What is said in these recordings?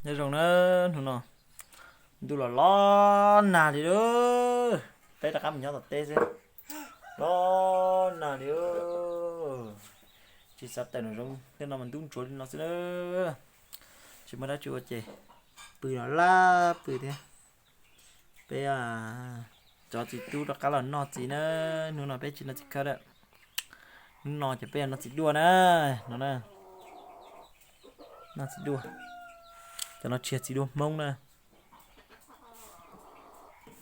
Nyob zoo na, hnub no ntuj los los nag li lawm, peb rov qab mus nyob tom teb xwb. Los nag li, tsis xav tawm nram zoov tej no mas ntub ntsuav li no xwb na. Tsis muaj dab tsi ua ces pw los laj pw thiab. Peb cov txiv tub rov qab los noj txiv na, hnub no peb tsis noj txiv khawb lawm. Hnub no ces peb yog noj txiv duaj na, no na, noj txiv duaj. Cov no tsis yog txiv duaj Hmoob na,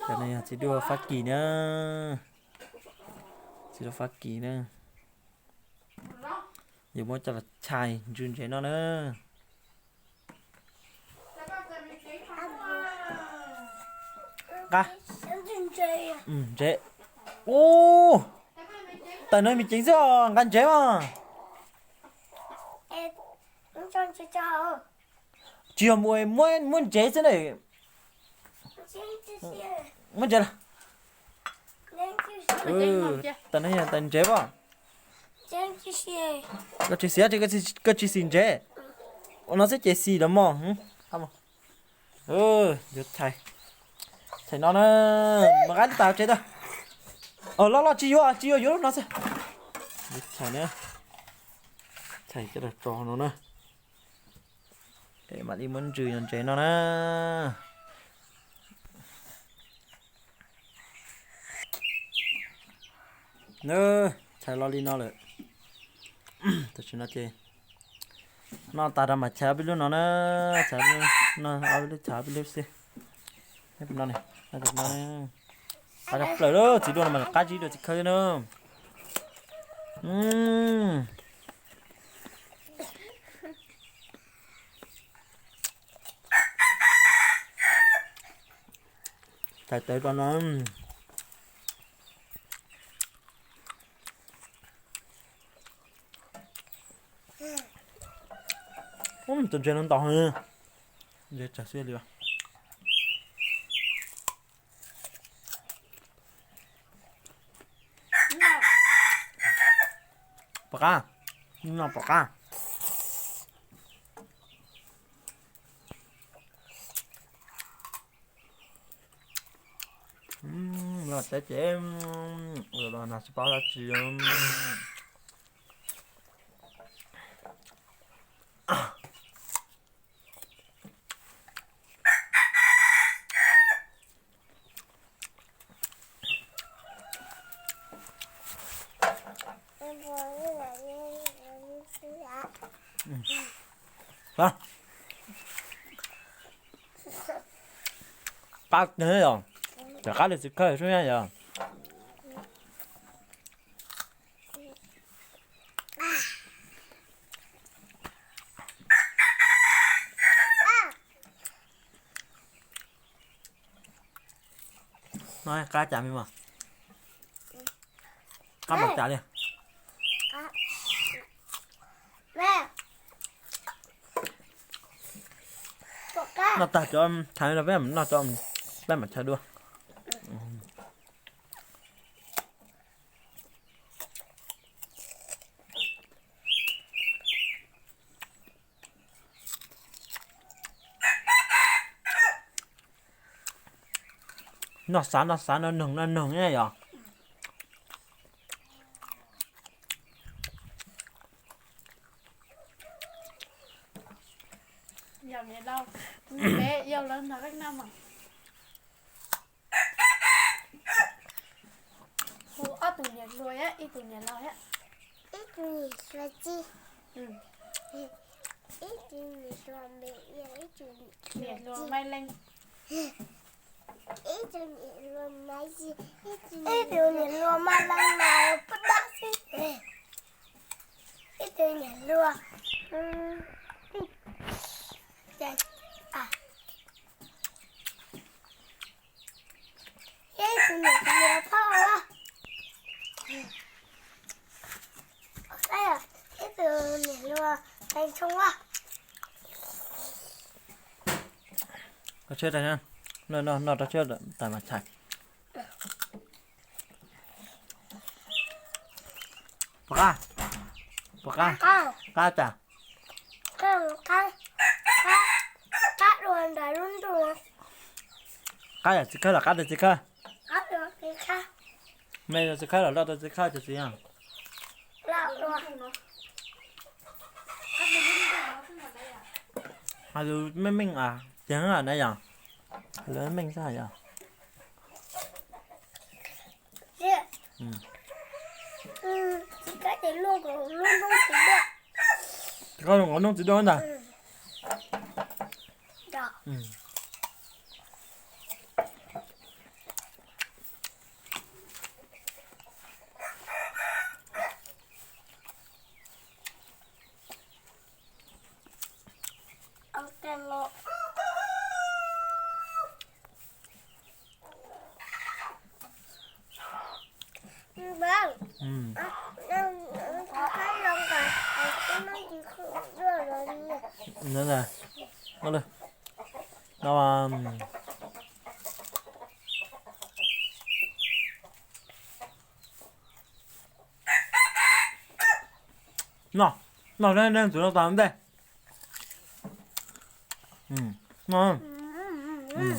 cov no yog txiv duaj Fab Kis na, txiv duaj Fab Kis na. Yuav muab coj los chais ntsw ntsev no na. Nqa, ntsev. Ub, tawm no me ceev xwb os, nqa ntsev mas. Tsis yog mus muab, muab ntsev xwb na. Muab ntsev lawm. Tawm no yog tawm ntsev as. Koj tsis xis, koj tsis xis ntsev. Ua no xwb ces xis los mog. Yuav chais, chais no na, mas nqa lub tas tsev tag. Loj loj tsis yuav, tsis yuav, yuav lub no xwb. Chais na, chais coj los tso no na. Mam li muab ntsw ntsev no na. Chais los li no lawm. Tam sim no ces noj tas rau mas chais ob peb lub no na, chais ob peb lub, chais ob peb lub xwb. No, qab tshaj plaws lawm, txiv duaj no mas qab zib dua txiv khawb na. Chais tawv rau no. Tus ntses no ntau heev, ntses tsawg xwb li. Pom qab, no pom qab. Los teb ces los nag tsis paub dab tsi. Qab yog, rov qab li txiv khawb xwb yog. No qab cas me mos? Qab npaum cas li? Noj tag cov thaiv no peb mam noj cov, peb mam chais dua. Noj xav noj xav, noj noog noj noog ne yog. Hu ob tug niam hluas thiab ib tug niam laus thiab. Ib tug niam hluas txij, ib tug niam hluas me, ib tug niam hluas Maiv Leej, ib tug niam hluas Maiv Leej, ib tug niam hluas Maiv Leej mas pub dab xwb, ib tug niam hluas, ib tug niam hluas Thoj, ib tug niam hluas Tshoo. Noj rau tshiab tas mas chais. Pom qab, pom qab, qab tas. Qab Qab yog txiv khawb los qab rau txiv khawb? Me rau txiv khawb los loj rau txiv khawb cov txiv yog. Lus meej meej tiag na yog. Lus meej xwb yog. Txiv khawb ces luaj nkaus lub noob txiv duaj ntag. Noj, noj, leej twg noj tas ntej. Noj, leej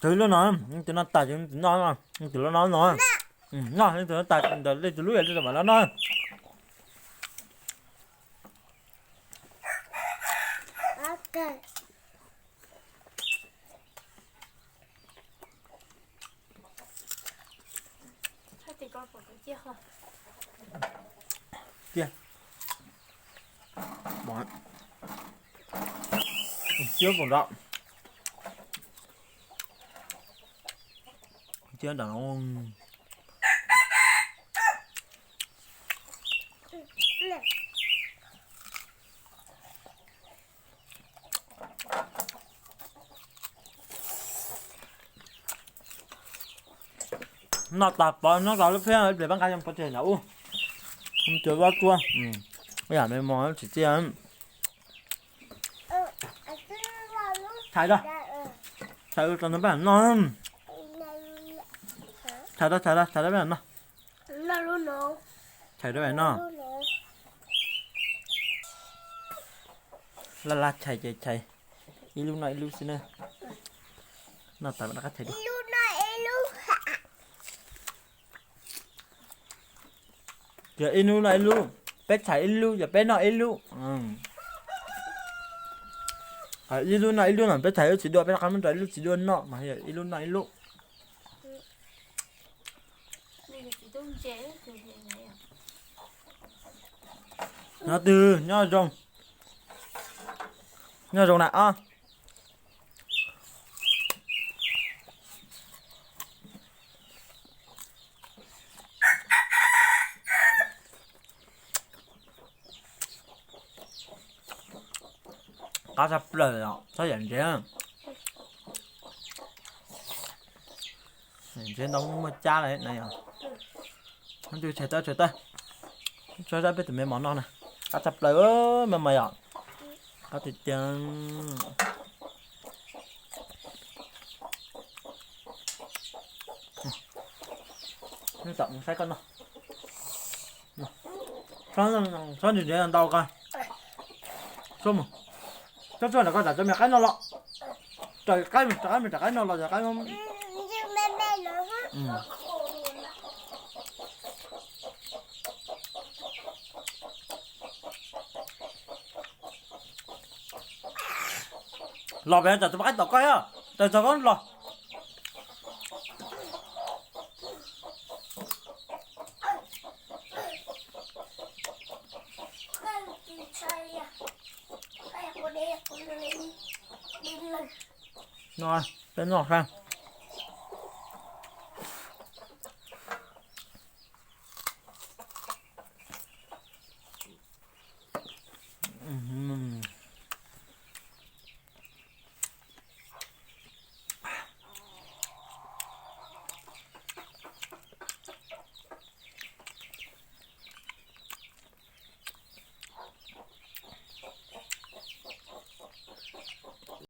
twg noj tas ces leej twg noj, leej twg los noj no. Noj, leej twg noj tas ntawm leej twg lub yam li mam los noj. Ciaj, ciaj pom nrov, ciaj nrov. Noj tas pov, noj tas lub phiab, ib pliag pab nqa coj pov tseg nram ub. Cov vaj tsuag, yam me mos tsis txiaj. Thaiv rau, thaiv rau peb noj. Thaiv rau, thaiv rau, thaiv rau peb noj. Thaiv rau peb noj. Laj laj chais ces chais, ib lub noj ib lub xwb na. Noj tas rov qab chais dua. Yog ib lub noj ib lub, peb chais ib lub yog peb noj ib lub. Ib lub noj ib lub mas peb chais ib lub txiv duaj, peb rov qab muab rau ib lub txiv duaj noj mas yog ib lub noj ib lub. Nyob twg nyob zoo, nyob zoo na os. Qab tshaj plaws os, txhob yam ntsev. Ntsev ntau muaj cab lawm na yog. Tshaib tawb, tshaib tawb, tshaib peb tus me mos noj na. Qab tshaj plaws me mas yom. Qab tiag tiag. Neb tom mus saib koj noj. Txhob ntsev ntau ko. Txhob mus, txhob txog ntawm koj tsam cov me qaib noj los. Raws qaib, raws qaib, raws qaib noj los, raws qaib. Los pem tsam tus qaib tom koj, raws txog koj los. No, peb noj saib.